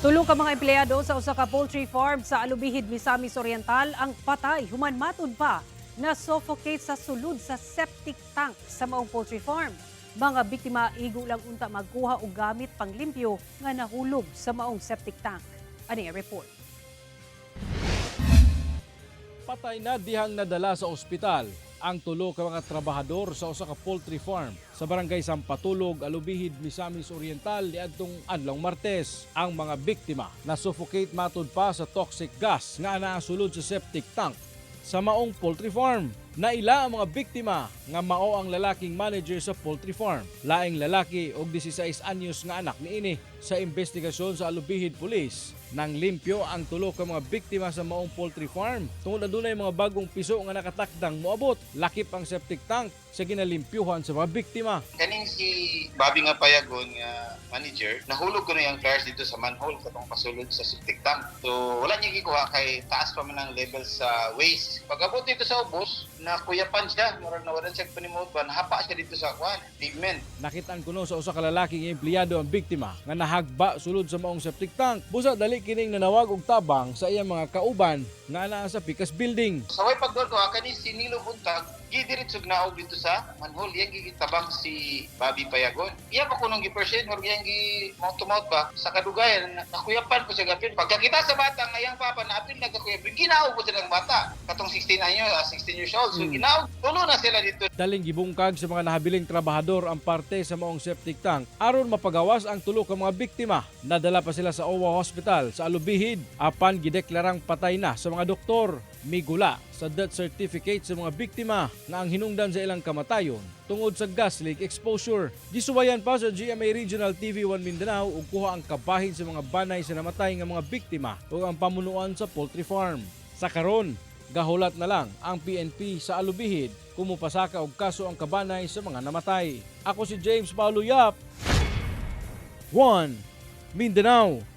Tulo ka mga empleyado sa usa ka poultry farm sa Alubijid, Misamis Oriental ang patay human matud pa na suffocate sa sulod sa septic tank sa maong poultry farm. Mga biktima igo lang unta magkuha og gamit panglimpyo nga nahulog sa maong septic tank. Ani ang report. Patay na dihang nadala sa ospital ang tulo ka mga trabahador sa usa ka poultry farm sa Barangay Sampatulog, Alubijid, Misamis Oriental niadtong adlawng Martes. Ang mga biktima na suffocate matud pa sa toxic gas nga naa sulod sa septic tank sa maong poultry farm. Naila ang mga biktima nga mao ang lalaking manager sa poultry farm. Laing lalaki og 16 anyos nga anak niini. Sa investigasyon sa Alubijid Police, nang limpyo ang tulo ka mga biktima sa maong poultry farm tungod adunay mga bagong piso nga nakatakdang moabot. Lakip ang septic tank sa ginalimpyuhan sa mga biktima. Kaning si Bobby nga Payagon nga manager, nahulog ko na yung pliers dito sa manhole katong pasulod sa septic tank. So wala niya gikuha kay taas pa man ang level sa waste. Pag abot dito sa ubos, nakuyapan siya, murag nawalan siya panimot ba, nahapa siya dito sa kwan, pavement. Nakitaan kuno sa usa ka lalaking empleyado ang biktima nga nahagba sulod sa maong septic tank. Busa dali kining nanawag og tabang sa iyang mga kauban nga naa sa Picas Building. Sa way pagduol ko, kani si Nilo Buntag, gidiretsog naog dito sa manhole, iyang gitabang si Bobby Payagon. Iya pa kunong gi-percent or iyang gi mouth to mouth ba sa kadugayan, nakuyapan ko siya gapin. Pagkakita sa bata nga iyang papa naapil nagkakuyap, ginaog ko siya ng bata. Katong 16 anyo, 16 years old. So ginaog, tulo na sila dito. Daling gibungkag sa mga nahabiling trabahador ang parte sa maong septic tank aron mapagawas ang tulo ka mga biktima. Nadala pa sila sa OWA Hospital sa Alubijid apan gideklarang patay na sa mga doktor. Migula sa death certificate sa mga biktima nga ang hinungdan sa ilang kamatayon tungod sa gas leak exposure. Gisuwayan pa sa GMA Regional TV 1 Mindanao ug kuha ang kabahin sa mga banay sa namatay nga mga biktima ug ang pamunuan sa poultry farm. Sa karon, gahulat na lang ang PNP sa Alubijid kung mupasaka og kaso ang kabanay sa mga namatay. Ako si James Paulo Yap. 1 Mindanao.